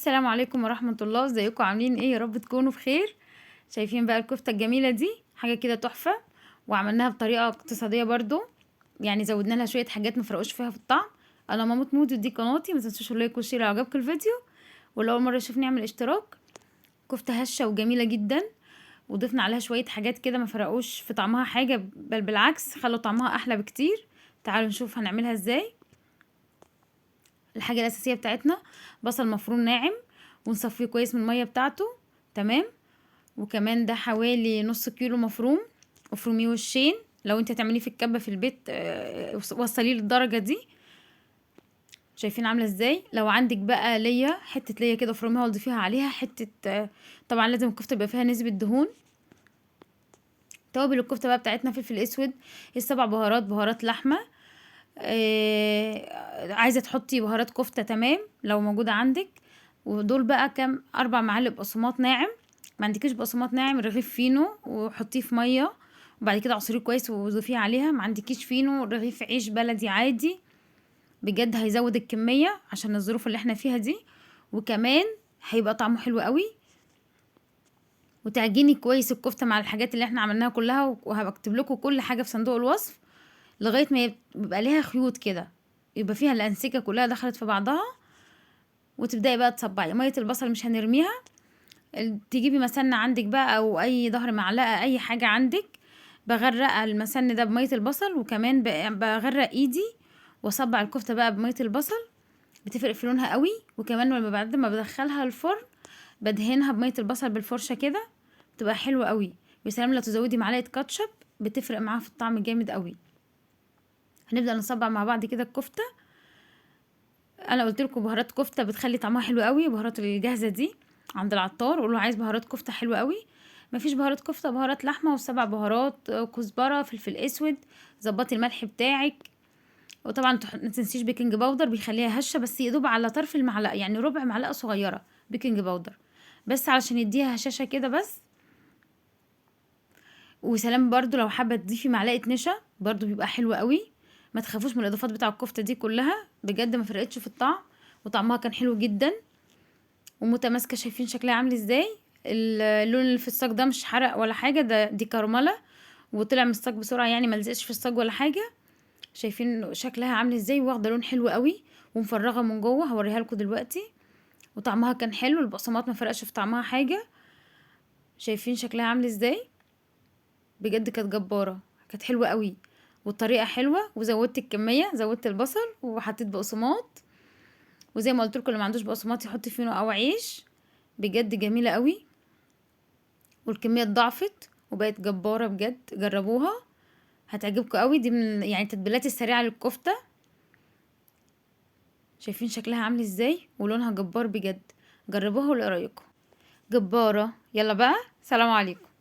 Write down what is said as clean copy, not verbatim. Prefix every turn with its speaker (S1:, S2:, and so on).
S1: السلام عليكم ورحمة الله. ازيكم عاملين ايه؟ يا رب تكونوا بخير. شايفين بقى الكفتة الجميلة دي، حاجة كده تحفة، وعملناها بطريقة اقتصادية برضو، يعني زودنا لها شوية حاجات ما فرقوش فيها في الطعم. انا مامة مودي ودي قناتي، ما تنسوش ال like وال share لو عجبكم الفيديو، ولو اول مرة يشوفني اعمل اشتراك. كفتة هشة وجميلة جدا، وضفنا عليها شوية حاجات كده ما فرقوش في طعمها حاجة، بل بالعكس خلوا طعمها احلى بكتير. تعالوا نشوف هنعملها ازاي. الحاجة الأساسية بتاعتنا بصل مفروم ناعم، ونصفيه كويس من المية بتاعته، تمام. وكمان ده حوالي نص كيلو مفروم، افرميه وشين لو انت هتعمليه في الكبة في البيت، وصليه للدرجة دي. شايفين عاملة ازاي؟ لو عندك بقى ليا حتة ليا كده افرميها وضيفيها عليها حتة، طبعا لازم الكفتة يبقى فيها نسبة دهون. توابل الكفتة بقى بتاعتنا فلفل اسود، السبع بهارات، بهارات لحمة، عايزة تحطي بهارات كفتة تمام لو موجودة عندك. ودول بقى كام؟ 4 معالق بقسماط ناعم. ما عندكيش بقسماط ناعم، رغيف فينو وحطيه في مية وبعد كده عصريه كويس وضيفيه عليها. ما عندكيش فينو، رغيف عيش بلدي عادي، بجد هيزود الكمية عشان الظروف اللي احنا فيها دي، وكمان هيبقى طعمه حلو قوي. وتعجني كويس الكفتة مع الحاجات اللي احنا عملناها كلها، وهبقى اكتب لكم كل حاجة في صندوق الوصف، لغاية ما يبقى ليها خيوط كده، يبقى فيها الأنسجة كلها دخلت في بعضها. وتبدأي بقى تصبعي. مية البصل مش هنرميها، تجيبي مسنة عندك بقى أو أي ظهر معلقة، أي حاجة عندك. بغرق المسن ده بمية البصل، وكمان بغرق إيدي وأصبع الكفتة بقى بمية البصل، بتفرق في لونها قوي. وكمان لما بعد ما بدخلها الفرن بدهنها بمية البصل بالفرشة كده، بتبقى حلوة قوي. ويا سلام لو تزودي معلقة كاتشب، بتفرق معاها في الطعم جامد قوي. هنبدأ نصبع مع بعض كده الكفتة. انا قلت لكم بهارات كفتة بتخلي طعمها حلو قوي، بهارات الجاهزة دي عند العطار، قولوا عايز بهارات كفتة حلوة قوي. مفيش بهارات كفتة، بهارات لحمة وسبع بهارات، كزبرة، فلفل اسود، ظبطي الملح بتاعك. وطبعا ما تنسيش baking powder، بيخليها هشة، بس يدوب على طرف المعلقة، يعني ربع معلقة صغيرة baking powder بس علشان يديها هشاشة كده بس. وسلام برضو لو حابة تضيفي معلقة نشا برضو بيبقى حلو قوي. ما تخافوش من الاضافات بتاع الكفتة دي كلها، بجد ما فرقتش في الطعم، وطعمها كان حلو جدا ومتماسكة. شايفين شكلها عامل ازاي؟ اللون اللي في الصاج ده مش حرق ولا حاجة، ده دي كرملة وطلع من الصاج بسرعة، يعني ما لزقش في الصاج ولا حاجة. شايفين شكلها عامل ازاي؟ واخدة لون حلو قوي ومفرغة من جوه، هوريها لكم دلوقتي. وطعمها كان حلو، البقسماط ما فرقش في طعمها حاجة. شايفين شكلها عامل ازاي؟ بجد كانت جبارة، كانت حلوة قوي، والطريقة حلوة. وزودت الكمية، زودت البصل وحطيت بقسماط، وزي ما قلت لكم اللي ما عندوش بقسماط يحط فينو او عيش. بجد جميلة قوي، والكمية اتضاعفت وبقت جبارة بجد. جربوها هتعجبكم قوي. دي من التتبيلات السريعة للكفتة. شايفين شكلها عامل ازاي ولونها جبار بجد. جربوها وقولوا رايكم، جبارة. يلا بقى، سلام عليكم.